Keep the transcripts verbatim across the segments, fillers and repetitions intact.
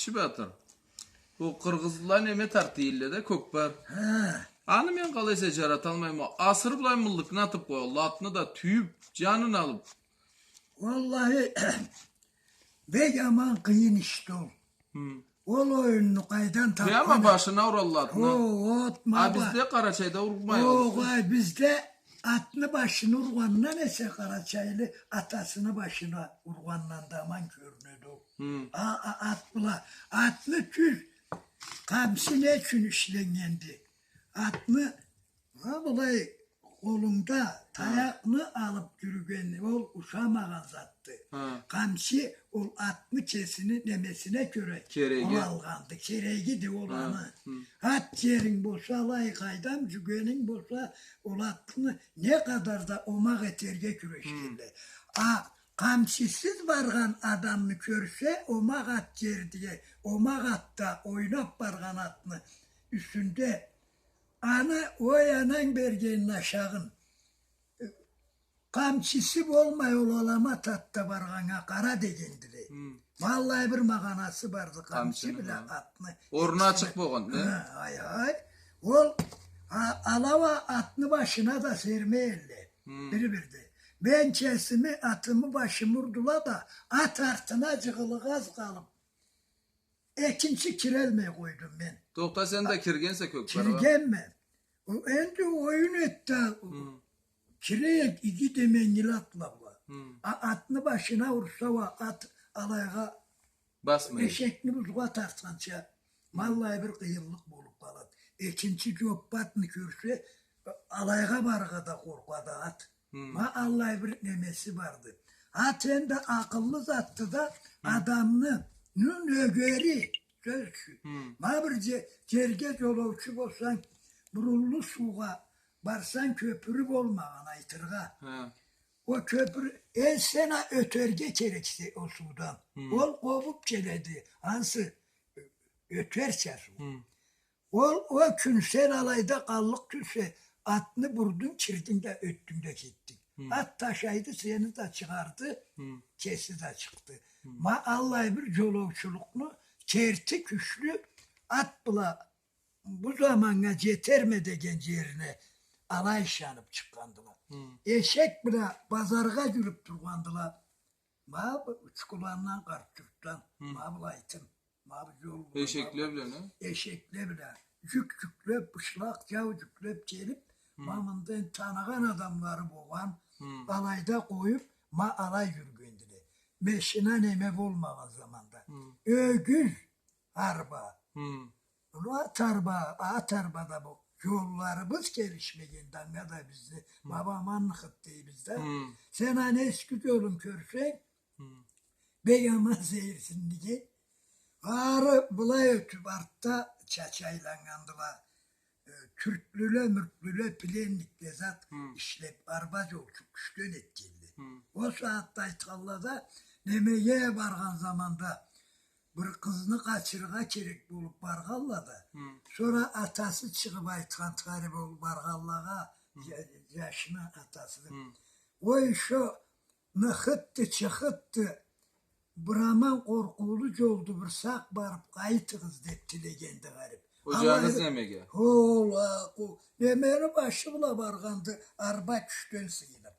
Кичи батыр. Бу къыргъызла неме тарт дейдиле да, кёкпар. Хы. Аны мен къалай эсе джараталмайма. Асыры былай мыллыкны атыб къоялла, атны да тюйюб, джанын алыб. Уаллахи, бек аман къыйын ишди ол. Хы. Ол оюнну къайдан табханын. Прямо башына уралла атны. О, от, а ма ба- бизде Къарачайда урмай ол. Огъай, бизде атны башына ургъандан эсе къарачайлы атасыны башына ургъандан да аман кёрюнеди ол. Хы. А, а, ат бла. Атны тюз къамчы не ючюн ишленнгенди? Атны, ха, былай къолунгда таякъны алыб джюрюген, ол ушамагъан затды. Хы. Къамчы ол атны кесини немесине кёре кереги, ол алгъанды, керегиди ол аны. Хы. Ат джеринг болса, алай къайдам, джюгенинг болса, ол атны не къадар да омакъ этерге кюрешгенле. Хы. А къамчысыз баргъан адамны кёрсе, омакъ ат джерде, омакъ атда ойнаб баргъан атны юсюнде, аны, ой, ананг бергенин ашагъын, къамчысы болмай, ол аламат атда баргъаннга къара дегендиле. Хы. Ма аллай бир магъанасы барды, къамчы бла атны. Орну ачыкъ болгъан, не? Хы, ай, ай. Ол, а, ала уа атны башына да сермей элле. Хы. Бир-бирде. Мен кесими атымы башыма урдула да, ат артына джыгъылыкъ аз къалыб, экинчи кирелмей къойдум мен. Тохта, сен да киргенсе кёкпаргъа. Киргенме. О, энди оюн этди. Хы. Кирейик, иги деменгили атла бла. Хы. А, атны башына урса уа, ат алайгъа басмай. Эшекни бузгъа тартханча, ма аллай бир къыйынлыкъ болуб къалады. Экинчи джоппа атны кёрсе, алайгъа барыргъа да къоркъады ат. Хы. Ма аллай бир немеси барды. Ат энди акъыллы затды да, хы, адамны, ну, нёгери, сёз ючюн. Хы. Ма бир дже-, джерге джолоучу болсанг, бурунлу суугъа барсанг, кёпюрю болмагъан, айтыргъа. Хы. Ол кёпюр, э, сен а ётерге керексе ол суудан. Хы. Ол къобуб келеди, ансы ётерча суу. Хы. Ол, ол кюн сен алайда къаллыкъ тюлсе, атны бурдунг, кирдинг да, ётдюнг да кетдинг. Хы. Ат ташайды, сени да чыгъарды, хы, кеси да чыкъды. Хы. Ма аллай бир джолоучулукъну керти кючлю ат бла бу заманнга джетерме деген джерине алай ышаныб чыкъгъандыла. Хы. Эшек бла базаргъа джюрюб тургъандыла. Ма бу Учкуландан, Къарт-Джуртдан, хы, ма былайтын. Ма бу джол бла, эшекле бла, не? Эшекле бла. Джюк джюклеб, бышлакъ, джау джюклеб келиб, хы, ма мында энди таныгъан адамлары болгъан, хы, алайда къоюб, ма алай джюрюгендиле. Машина неме болмагъан заманда. Хы. Ёгюз, арба. Хы. Улу ат арба, ат арба да бу. Джолларыбыз келишмегенди анга да бизни. Хы. Бабаман ныхыт дейбиз да. Хы. Сен аны эски джолун кёрсенг, хы, бек аман сейирсинлиге. Ары былай ётюб, артда чача айланнгандыла. Э, тюрклюле, мюрклюле, пленникле зат, хы, ишлеб, арба джолчукъ кючден этгенле. Хы. Ол сагъатда айтханла да, немеге баргъан заманда бир къызны къачырыргъа керек болуб баргъанла да, хы, сора атасы чыгъыб айтхан, тхари болуб баргъанлагъа, хы, джа-, джашны атасы. Хы. Ой, шо ныхытды, чыхытды, бир аман къоркъуулу джолду, бир сакъ барыб къайтыгъыз, деб тилегенди гъариб. Ол джаныгъыз немеге? Хо, ол, а, къу-, немени башы бла баргъанды, арба кючден сыйыныб.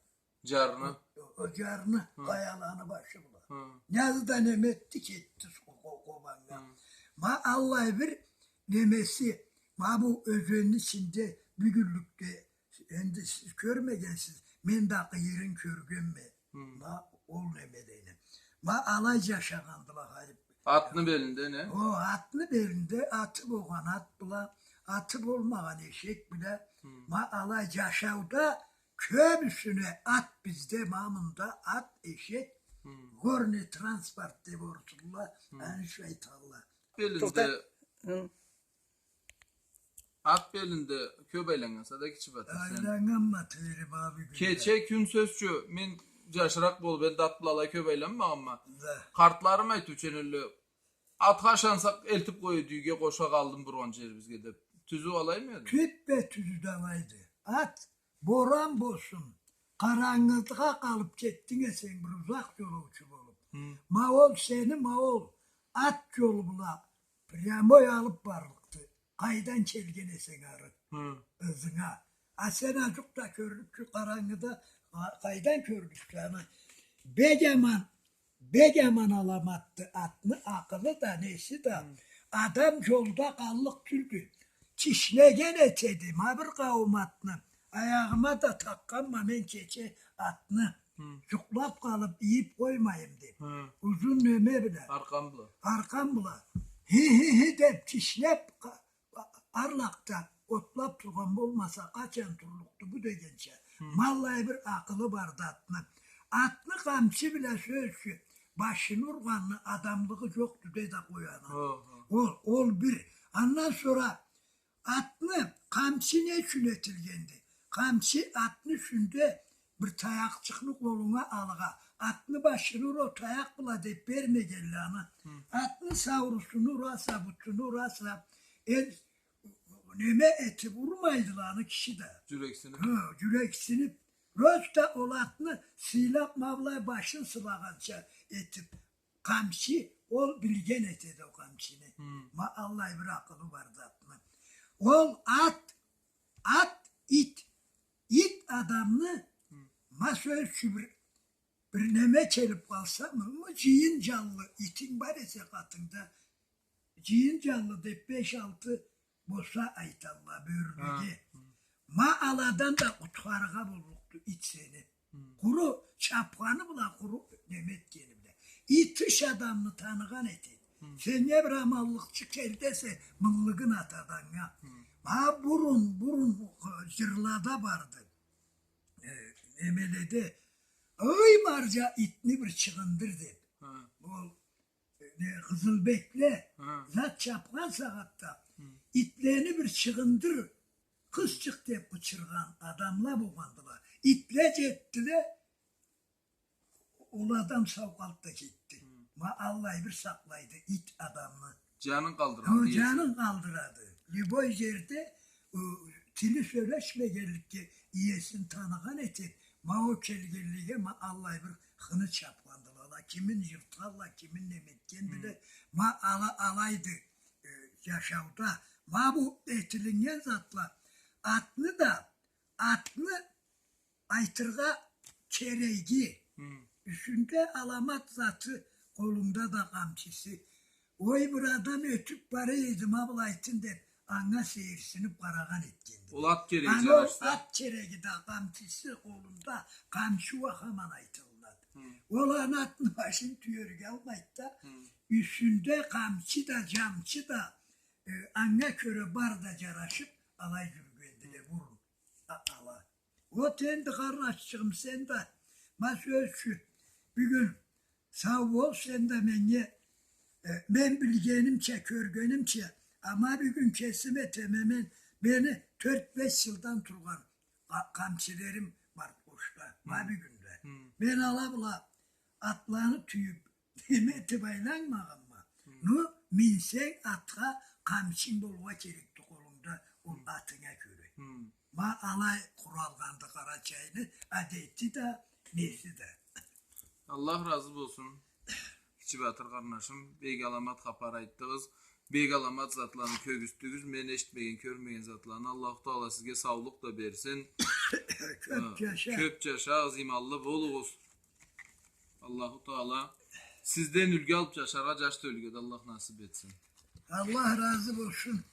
Джарны? О, о джарны, хы, къаяланы башы бла. Хы. Нязы да неме этди, кетди къо-, къо-, къобаннга. Хы. Ма аллай бир немеси, ма бу ёзенни ичинде бюгюнлюкде Энди сиз кёрмегенсиз, мен да къыйырын кёргенме. Хы. Ма ол немелени. Ма алай джашагъандыла гъариб. Атны белинде, не? О, атны белинде, аты болгъан ат бла, аты болмагъан эшек бла. Хы. Ма алай джашауда кёбюсюне ат бизде, ма мында ат, эшек, хы, горный транспорт деб орусла, хы, аны ючюн айталла. Белинде. Тохта. Хы. Ат белинде кёб айланнганса да, Кичи Батыр, сен. Айланнганма, тейри баба, кече кюн, сёз ючюн, мен джашыракъ болуб, энди ат бла алай кёб айланмагъанма. Да. Къартларым айтыучу эдиле, атха ышансакъ, элтиб къоя эди юйге, къошакъ, алдын бургъан джерибизге деб. Тюзю алаймы эди? Тюппе тюзю да алайды. Ат, боран болсун, къарангыда къалыб кетдинг эсенг, бир узакъ джолоучу болуб. Хы. Ма ол сени, ма ол ат джолу бла прямой алыб барлыкъды. Къайдан келген эсенг ары, ызынга. А сен аджукъ да кёрлюкчю къарангыда, къа-, къайдан кёрлюкчю аны? Бек аман, бек аман аламатды атны акъылы да, неси да. Адам джолда къаллыкъ тюлдю. Тишлеген этеди ма бир къауум атны. Аягъыма да такъгъанма мен кече атны. Джукълаб къалыб, ийиб къоймайым деб. Узун неме бла. Аркъан бла. Аркъан бла. Хи-хи-хи деб тишлеб къа-, арлакъда отлаб тургъан болмаса, къачан турлукъду бу дегенча. Ма аллай бир акъылы барды атны. Атны къамчы бла, сёз ючюн, башын ургъанны адамлыгъы джокъду деди къояны. Ол, ол бир. Андан сора атны къамчы не ючюн этилгенди? Къамчы атны юсюнде бир таякъчыкъны къолунга алыргъа. Атны башын ур ол таякъ бла деб бермегенле аны. Атны саурусуну ураса, бутуну ураса, эл неме этиб урмайдыла аны киши да. Джюрексиниб. Хы, джюрексиниб. Просто ол атны сыйлаб, ма былай башын сыбагъанча этиб, къамчы, ол билген этеди ол къамчыны. Ма аллай бир акъылы барды атны. Ол ат, ат, ит. Ит адамны, ма сёз ючюн, бир, бир неме келиб къалса, ма, ма джыйын джанлы итинг бар эсе къатынгда, джыйын джанлы деб беш-алты болса айталла бёрюлеге. Ма аладан да къутхарыргъа боллукъду ит сени. Къуру чабханы бла, къуру неме этгени бла. Ит тыш адамны таныгъан этеди. Сеннге бир аманлыкъчы келди эсе, мыллыгъын атады анга. Ма бурун, бурун, э, джырлада барды. Э, немеледе, ой, марджа, итни бир чыгъындыр деб. Ол не, къызылбекле зат чабхан сагъатда итлени бир чыгъындыр, къызчыкъ деб къычыргъан адамла болгъандыла. Итле джетдиле, ол адам сау къалды да кетди. Ма аллай бир сакълайды ит адамны. Джанын къалдырады. Хы, джанын къалдырады. Любой джерде, ы, тили сёлешмегенликге иесин таныгъан этеди. Ма ол келгенлеге ма аллай бир хыны чабхандыла. Ала кимин джыртханла, кимин неме этгендиле. Ма ала-, алайды, э, джашауда. Ма бу этилиннген затла. Атны да, атны айтыргъа кереги, юсюнде аламат заты, къолунда да къамчысы. Ой, бир адам ётюб бара эди, ма былайтын деб, анга сейирсиниб къарагъан этгенди. Ол ат кереги, ат кереги да, къамчысы къолунда, къамчы уа хаман айтылынады. Ол аны атны башын тюерге алмайды да, юсюнде къамчы да, джамчы да, э, анга кёре бары да джарашыб, алай джюрюгендиле бурун. А-, ала. Вот энди, къарнашчыгъым, сен да, ма сёз ючюн, бюгюн сау бол, сен да меннге, э, мен билгенимча, кёргенимча, ама бюгюн кесим этеме мен, мени тёрт-беш джылдан тургъан къа-, къамчыларым бар къошда, ма бюгюн да. Мен ала бла атланы тюйюб, неме этиб айланмагъанма. Ну, минсенг атха, къамчынг болургъа керекди къолунгда, ол атынга кёре. Ма алай къуралгъанды Къарачайны адети да, неси да. Аллах разы болсун, Кичи Батыр къарнашым, бек аламат хапар айтдыгъыз. Бек аламат затланы кёргюзтдюгюз. Мен эшитмеген, кёрмеген затланы. Аллаху Таала сизге саулукъ да берсин. Кёб джаша. Кёб джашагъыз, иманлы болугъуз. Аллаху Таала сизден юлгю алыб джашаргъа джаш тёлюге да Аллах насыб этсин. Аллах разы болсун.